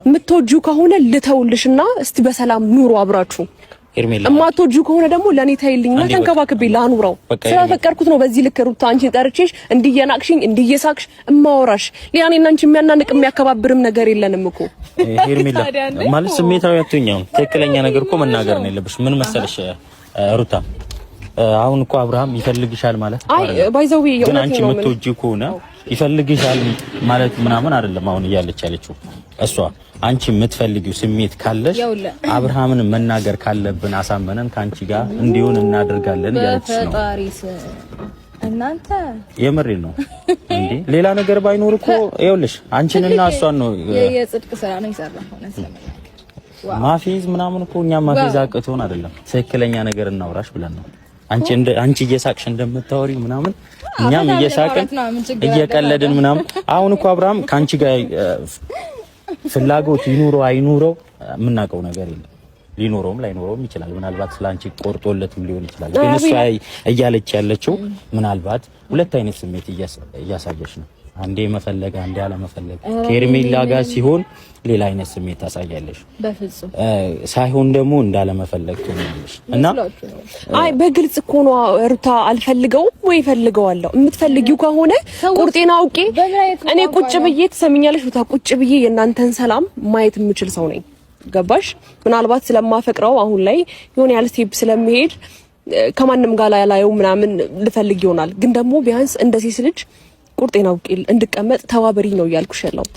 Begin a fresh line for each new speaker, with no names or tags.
የምትወጂው ከሆነ ልተውልሽና እስቲ በሰላም ኑሮ አብራችሁ። እማትወጂው ከሆነ ደግሞ ለእኔ ተይልኝና ተንከባክቤ ላኑረው። ስላፈቀርኩት ነው በዚህ ልክ ሩታ አንቺን ጠርቼሽ እንዲየናቅሽኝ እንዲየሳቅሽ እማወራሽ። ሌላ እኔና አንቺ የሚያናንቅ የሚያከባብርም ነገር የለንም እኮ።
ሄርሜላ፣ ማለት ስሜታዊ አትሁኝ። አሁን ትክክለኛ ነገር እኮ መናገር ነው የለብሽ። ምን መሰለሽ ሩታ፣ አሁን እኮ አብርሃም ይፈልግሻል ማለት
አይ by the way
ግን አንቺ የምትወጂው ከሆነ ይፈልግሻል ማለት ምናምን አይደለም። አሁን እያለች ያለችው እሷ አንቺ የምትፈልጊው ስሜት ካለሽ አብርሃምን መናገር ካለብን አሳመነን ከአንቺ ጋር እንዲሆን እናደርጋለን እያለች ነው።
እናንተ
የምሬን ነው እንዴ? ሌላ ነገር ባይኖር እኮ ይኸውልሽ አንቺንና እሷን ነው።
የጽድቅ ስራ ነው የሰራው።
ማፌዝ ምናምን እኮ እኛ ማፌዝ አቅቶን አይደለም፣ ትክክለኛ ነገር እናውራሽ ብለን ነው። አንቺ እንደ አንቺ እየሳቅሽ እንደምታወሪ ምናምን እኛም እየሳቅን እየቀለድን ምናምን። አሁን እኮ አብርሃም ከአንቺ ጋር ፍላጎት ይኑረው አይኑረው የምናውቀው ነገር የለም። ሊኖረውም ላይኖረውም ይችላል። ምናልባት ስለ አንቺ ቆርጦለትም ሊሆን ይችላል። ግን እሷ እያለች ያለችው ምናልባት ሁለት አይነት ስሜት እያሳየች ነው። አንዴ መፈለግ፣ አንዴ አለመፈለግ። ከሄርሜላ ጋር ሲሆን ሌላ አይነት ስሜት ታሳያለሽ፣
በፍጹም
ሳይሆን ደግሞ እንዳለመፈለግ ትሆኛለሽ። እና
አይ በግልጽ እኮ ነው ሩታ፣ አልፈልገውም ወይ እፈልገዋለሁ። የምትፈልጊው ከሆነ ቁርጤን አውቄ እኔ ቁጭ ብዬ፣ ትሰሚኛለሽ ሩታ፣ ቁጭ ብዬ የእናንተን ሰላም ማየት የምችል ሰው ነኝ። ገባሽ? ምናልባት ስለማፈቅረው አሁን ላይ የሆነ ያህል step ስለሚሄድ ከማንም ጋር ላላየው ምናምን ልፈልግ ይሆናል። ግን ደግሞ ቢያንስ እንደ ሴት ልጅ ቁርጤን አውቄ እንድቀመጥ ተባበሪ ነው እያልኩሽ ያለሁት።